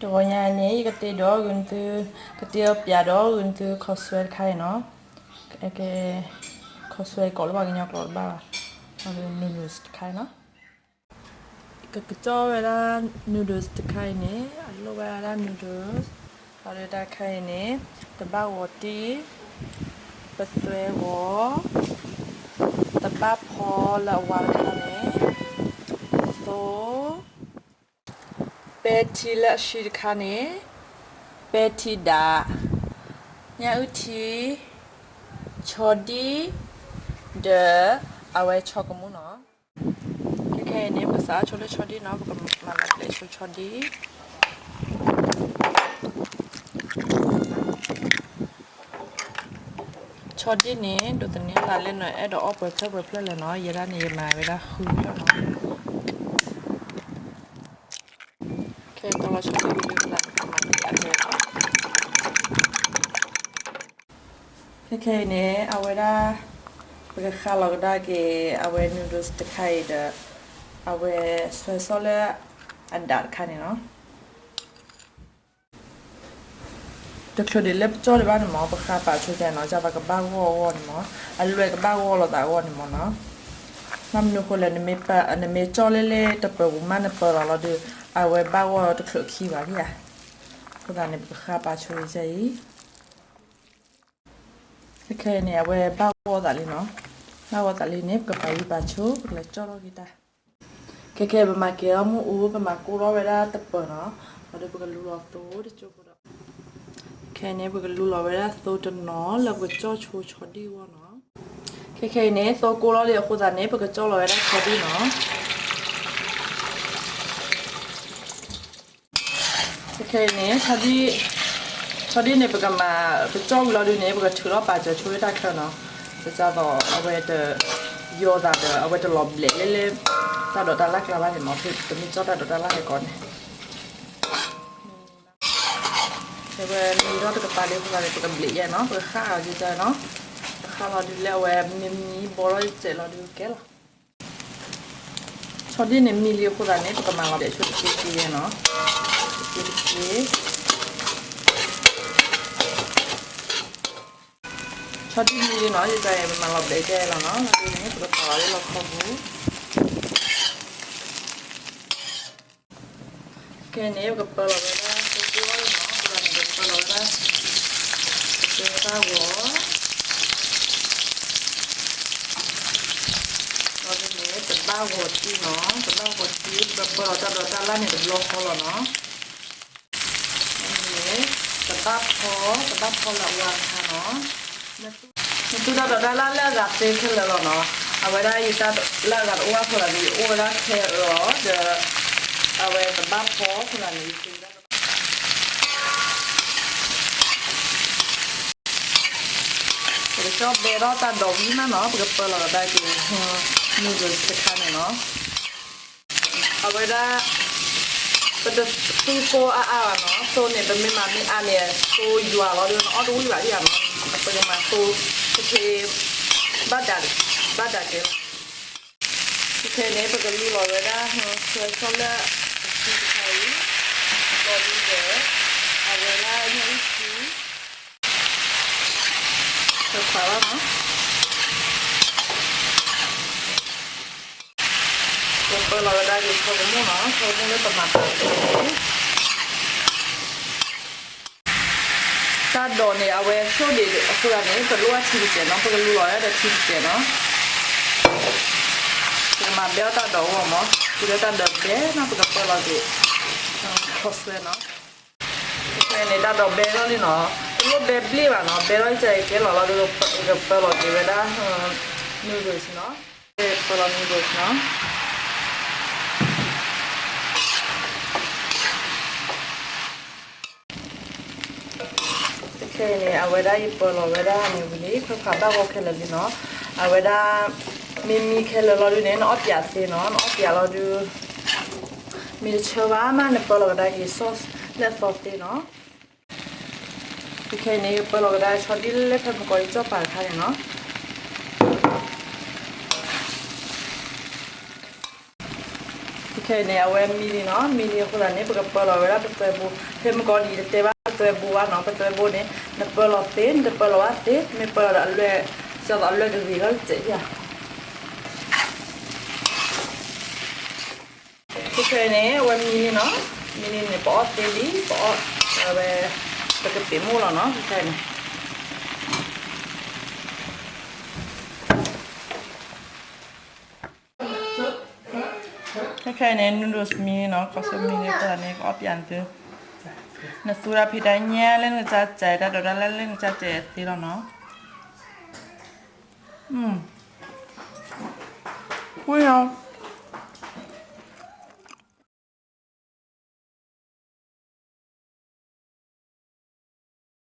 တဂီၤညါန့ၣ် ယကတ့ဒီးဂုာ်သု, ကတ့အပျးဒီးဂုာ်သု ခီဆွဲတခါအံၤနီၤ. ခီဆွဲကိးလၢပှၤကညီကျိာ်တဘၣ်ဘၣ်, noodles တခါအံၤနီၤ. ကကၠီဝဲဒၣ် noodles တခါအံၤန့ၣ် အလိၣ်ဝဲဒၣ် noodles လီၤဒုးတၢ်ခါအံၤန့ၣ် တဘၣ်ဂီၤတံၢ်, ပသွဲဂီၤ, တဘၣ်ဖီလၢအဝါတခါန့ၣ်, သိ, ပဲထံလၢအဆံတခါန့ၣ်, ပဲထံဒၣ်, ညၣ်အုၣ်ထံ, ဆီဒံၣ်, ဒီး အဝဲဆီကမူၣ်နီၤ. ခဲခဲအံၤန့ၣ် ပကစးအီၣ်ဆိလၢဆီဒံၣ်နီၤ, ပကမၤလီၤဘျဲးဆိဆီဒံၣ်. ဆီဒံၣ်န့ၣ် ဒိးသန့ၤသးလၢနအဲၣ်ဒိးအီၣ်ပှဲၤဖျၢၣ်ပှဲၤဖျၢၣ်လဲၣ်နီၤ, ယဲဒၣ်န့ၣ် ယမၤဝဲဒၣ်ဃုဖျၢၣ်နီၤ. ခဲတီလီၤဆီဒံၣ်ဝံၤလၢပသးန့ၣ် ပကမၤလီၤအဂဲၤလီၤ. ခဲခဲအံၤန့ၣ် အဝဲဒၣ် ပကဃါလီၤကဒါက့ၤ အဝဲ noodles တခါအံၤဒီး အဝဲဆွဲဆီလၢအဒၣ်တခါန့ၣ်နီၤ. တချုးဒံးလၢပကၠီဒံးဘၣ်န့ၣ်မ့ၢ် ပဃါပာ်ဆိကဲနီၤ, ကဘၣ်ကဘၣ်ဂီၢ်အဂီၢ်န့ၣ်မ့ၢ်, အလွဲၢ်ကဘၣ်ဂီၢ်လိာ်သးအဂီၢ်န့ၣ်မ့ၢ်နီၤ. ဘၣ်မနုၤအဃိလဲၣ်, နမ့ၢ်ကၠီလၢလၢတပၢၤပူၤမး နပၢၤလီၤလီၤဒီး အဝဲဘၣ်ဂီၢ်တချုးခံဘၣ်လံဧါ. အဃိသတးန့ၣ် ပကဃါပာ်ဆိကဲအံၤ ခဲခဲအံၤန့ၣ် အဝဲဘၣ်ဂီၢ်သးလံနီၤ. ဘၣ်ဂီၢ်သးလံန့ၣ် ပကပာ်ဂံၢ်ပာ်ဆိ ပကလဲၤကၠီထီၣ်က့ၤတၢ်. ခဲခဲအံၤ ပမၤကဲထီၣ်မ့ၣ်အူ, ပမၤကိၢ်ထီၣ်ဝဲဒၣ်တပၢၤနီၤ, ဒီးပကလူလီၤသိတကၠိဖိဒီး, ခဲအံၤန့ၣ် ပကလူလီၤဝဲဒၣ်သိတနီၤလၢပကကၠီဆိဆီဒံၣ်အဂီၢ်နီၤ. ခဲခဲအံၤန့ၣ် သိကိၢ်ထီၣ်လံအဃိသတးန့ၣ် ပကကၠီလီၤဝဲဒၣ်ဆီဒံၣ်နီၤ. ခဲခဲအံၤန့ၣ် ဆီဒံၣ်န့ၣ် ပကမၤ ပကၠီဝံၤလီၤဒုးန့ၣ် ပကထုးထီၣ်ပာ်စၢၤဆိလၢတၢ်ချၢနီၤ. ဒ်သိးအဝဲတယီၤသးဒီး အဝဲတလီၤဘျဲးလၢလၢ တၢ်ဒိးတၢ်လၢ်ကျါဘၣ်န့ၣ်မ့ၢ်, ပမ့ၢ်ကၠီတၢ်ဒိးတၢ်လၢ်ဟဲကီးန့ၣ် အဝဲမံထီၣ်တကပၤလံအဃိသတးန့ၣ် ပကဘျဲးယဲနီၤ, ပကဃၣ်အီၤက့ၤနီၤ. ပဃၣ်လီၤဒုးလၢအဝဲမံမံဘီထီၣ်စဲးလီၤဒုးကဲလီၤ. ဆီဒံၣ်န့ၣ်မံလံအဃိသတးန့ၣ် ပကမၤလီၤဘျဲးဆိတက့ၢ်က့ၢ်ယဲနီၤ, တက့ၢ်တက့ၢ်. ဆီဒံၣ်မံလံနီၤ, ယဲအံၤ ပမၤလီၤဘျဲးကဲလီၤနီၤ, လီၤဒုးန့ၣ် ပကပာ်လီၤလၢလီခီပူၤ. ခဲအံၤန့ၣ် ပကပၢလီၤဝဲဒၣ်သိကိၢ်အီၤနီၤ, အဃိသတးန့ၣ် ပကပၢလီၤဝဲဒၣ် ပကပၢဝဲဒၣ်ဂီၤ လီၤဒုးန့ၣ် တဘၣ်ဂီၤတံၢ်နီၤ, တဘၣ်ဂီၤတံၢ်, ပကပၢလီၤတၢ်ဒိးတၢ်လၢ်န့ၣ်တဘျီဃီလီၤနီၤ. န့ၣ် တဘၣ်ဖီ, တဘၣ်ဖီလၢအဝါတခါနီၤ. နသူတၢ်ဒိးတၢ်လၢ်လၢအဂၤသ့ခဲလၢာ်လီၤနီၤ. အဝဲဒၣ်ယတၢ်လၢအဂၤတအိၣ်ဘၣ်အဃိသတးန့ၣ် ယအိၣ်ဝဲဒၣ်ခဲအၢအီၤဒီး အဝဲတဘၣ်ဖီအဃိသတးန့ၣ် ယသူဝဲဒၣ် ပကကၠီဘဲထီၣ်တၢ်ဒိးဝံၤမးနီၤ, ပကပၢလီၤကဒါက့ၤ noodles တခါန့ၣ်နီၤ. အဝဲဒၣ် ပတသူသိအါအါဘၣ်နီၤ, သိန့ၣ် ပမ့ၢ်မၤမ့ၢ်အါန့ၣ် သိယွၤလီၤဒီး နအီၣ်တဝံၣ်ဘၣ်ဒံးဧါနီၤ, ပကမၤသိ တက့ၢ် ဘၣ်ဒၣ်ကဲလီၤ. ခဲခဲအံၤန့ၣ် ပကလူလီၤဝဲဒၣ် ဆွဲဆီလၢအဆံတခါအံၤ လီၤဒုးဒီး အဝဲဒၣ်ညၣ်အုၣ်ထံ ပခွါဘၣ်နီၤ. ပပၢလီၤဝဲဒၣ်က့ၤဆီကမူၣ်နီၤ, ဆီကမူၣ်လၢပမၤပာ်အီၤန့ၣ် တၢ်ဒိးန့ၣ် အဝဲဆိၣ်ဒံးအဃိသတးန့ၣ် ပလိၣ်ဘၣ်ထံတစဲးနီၤ, ပကလူလီၤဝဲဒၣ်ဒီးထံတစဲးနီၤ. ပကမၤဘဲအီၣ်တၢ်ဒိးအဂီၢ်မး, တုၤလၢတၢ်ဒိးဘဲနီၤ ပကပၢလီၤက့ၤ ခီဆွဲနီၤ. ခဲခဲအံၤန့ၣ် တၢ်ဒိးဘဲထီၣ်လံနီၤ, တလိၣ်ဘဲဘျ့ၣ်ဘၣ်နီၤ, ဘဲထီၣ်ကဲကဲလီၤလီၤဒီး ပကပၢလီၤက့ၤဝဲဒၣ် noodles နီၤ, ပၢလီၤ noodles နီၤ. ခဲခဲအံၤန့ၣ် အဝဲဒၣ်ယပၢလီၤဝဲဒၣ်န့ၣ်ဝံၤလံ, ဖၢဖးဘၣ်ဂီၤခဲလၢာ်လံနီၤ. အဝဲဒၣ် မ့မံခဲလၢာ်လီၤဒုးန့ၣ် နအီၣ်ပၠးသ့နီၤ, နအီၣ်ပၠးလီၤဒုး မ့ၢ်တဆၢဘၣ်မး နပၢလီၤကဒါက့ၤ sauce လၢအသီသ့နီၤ. ခဲခဲအံၤန့ၣ် ယပၢလီၤကဒါဆီဒံၣ်လၢဖဲမကီးယကၠီၣ်ပာ်တခါန့ၣ်နီၤ. ခဲအံၤန့ၣ် အဝဲမံလံနီၤ, မံလံအဃိသတးန့ၣ် ပကပၢလီၤဝဲဒၣ်ပသွဲဘိ, ဖဲမုၢ်ကီၤလံၤတတဲဘၣ်ပသွဲဘိဘၣ်နီၤ, ပသွဲဘိန့ၣ် နပၢလီၤသ့ နတပၢလီၤဘၣ်သ့, မ့ၢ်ပၢလီၤဒီးအလွဲၢ်, ကၢ်သိးအလွဲၢ်ကဂ့ၤလီၤတစဲးဧါ. ခဲအံၤန့ၣ် အဝဲမံလံနီၤ, မံလံန့ၣ် ပအီၣ်သ့လံ, ပအီၣ်ဝဲ, ပကပ့ၤမိၣ်လီၤနီၤ, ခဲအံၤန့ၣ် ခဲခဲအံၤန့ၣ် noodles မံလံနီၤ, ကီၢ်ဆိမံလံအဃိသတးန့ၣ် ကအီၣ်ပၠးနသု, နသူတၢ်ဖံးတၢ်ညၣ်လၢနကစၢ်စဲး, တၢ်ဒိးတၢ်လၢ်လၢနကစၢ်စဲးသ့လီၤနီၤ. ဝံၤလီၤ.